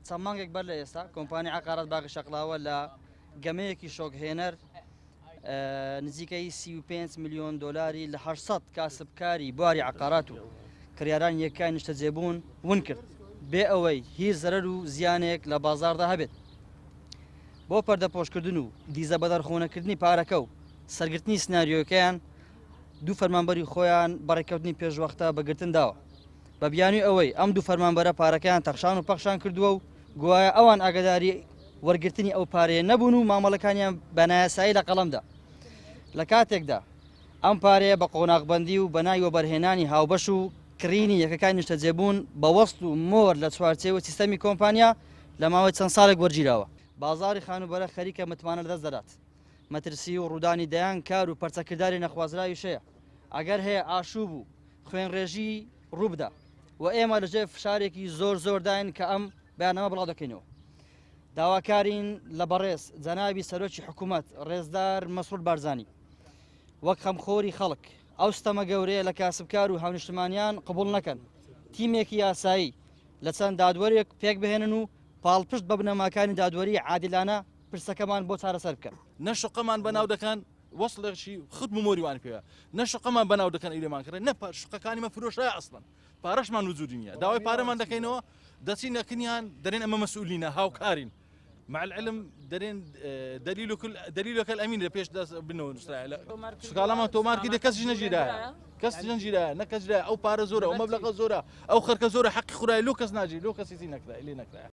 چەند مانگێک بەر لە ئێستا کۆمپانیای عەقارات باغی شەقڵاوە لە گەمەیەکی شۆکهێنەر نزیکەی 35 ملیۆن دۆلاری لە 800 کاسبکاری بواری عەقارات و کڕیارانی یەکای نیشتەجێبوون ون کرد بێ ئەوەی هیچ زەرەر و زیانێک لە بازاڕدا هەبێت. بۆ پەردەپۆشکردن و دیزە بەدەرخۆنەکردنی پارەکە و سەرگرتنی سناریۆکەیان دوو فەرمانبەری خۆیان بە ڕێککەوتنی پێشوەختە بە گرتن داوە بە بیانووی ئەوەی ئەم دوو فەرمانبەرە پارەکەیان تەخشان و پەخشان کردووە و گوایە ئەوان ئاگداری وەرگرتنی ئەو پارەیە نەبوون و مامەڵەکانیان بە نایاسایی لە قەڵەمدا لە کاتێکدا ئەم پارەیە بە قۆناغبەندی و بەناوی وەبەرهێنانی هاوبەش و کڕینی یەکەکانی نیشتەجێبوون بە وەسڵ و مۆر لە چوارچێوەی سیستەمی کۆمپانیا لە ماوەی چەند ساڵێک وەرگیراوە. بازاڕی خانووبەرە خەریکە متمانە لەدەست دەدات. مەترسی و ڕوودانی دەیان کار و پەرچەکرداری نەخوازراویش هەیە. ئەگەر هەیە ئاشوب و خوێنڕێژی ڕووبدا و ئێمە لەژێر فشارێکی زۆر زۆرداین کە ئەم بەیاننامە بڵاو دەکەینەوە. داواکارین لە بەڕێز جەنابی سەرۆکی حکوومەت ڕێزدار مەسرور بارزانی وەک خەمخۆری خەڵک ئەو ستەمە گەورەیە لە کاسبکار و هاونیشتمانیان قبوڵ نەکەن، تیمێکی یاسایی لە چەند دادوەرێک پێکبهێنن و پاڵپشت بە بنەماکانی دادوەریی عادیلانە پرسەکەمان بۆ چارەسەر بکەن. نە شوقەمان بەناو دەکەن وەسڵێکی ختم و مۆری وان پێوە نە شوقەمان بەناو دەکەن ئیلێمان کڕێ نە شوقەکانی مە فرۆشرایە ئەسڵەن پارەشمان وجودی نییە داوای پارەمان دەکەینەوە دەچینە کنیان دەرێن ئەمە مەسئولینە هاوکارین مع العلم دەرێن دلیل كل دلیلك الامین لە پێش دەست بنەوە نووسرایە لە سکاڵامان تۆمار کردی کەسیش نەگیرایە کەس نەگیرایە نە کەس ئەو پارە زۆرە ئەو مەبلەغە زۆرە ئەو خەرکە زۆرە حەقی خورای لۆ کەس ناگیری لۆ کەسی نەکرای لێ نەکرایە.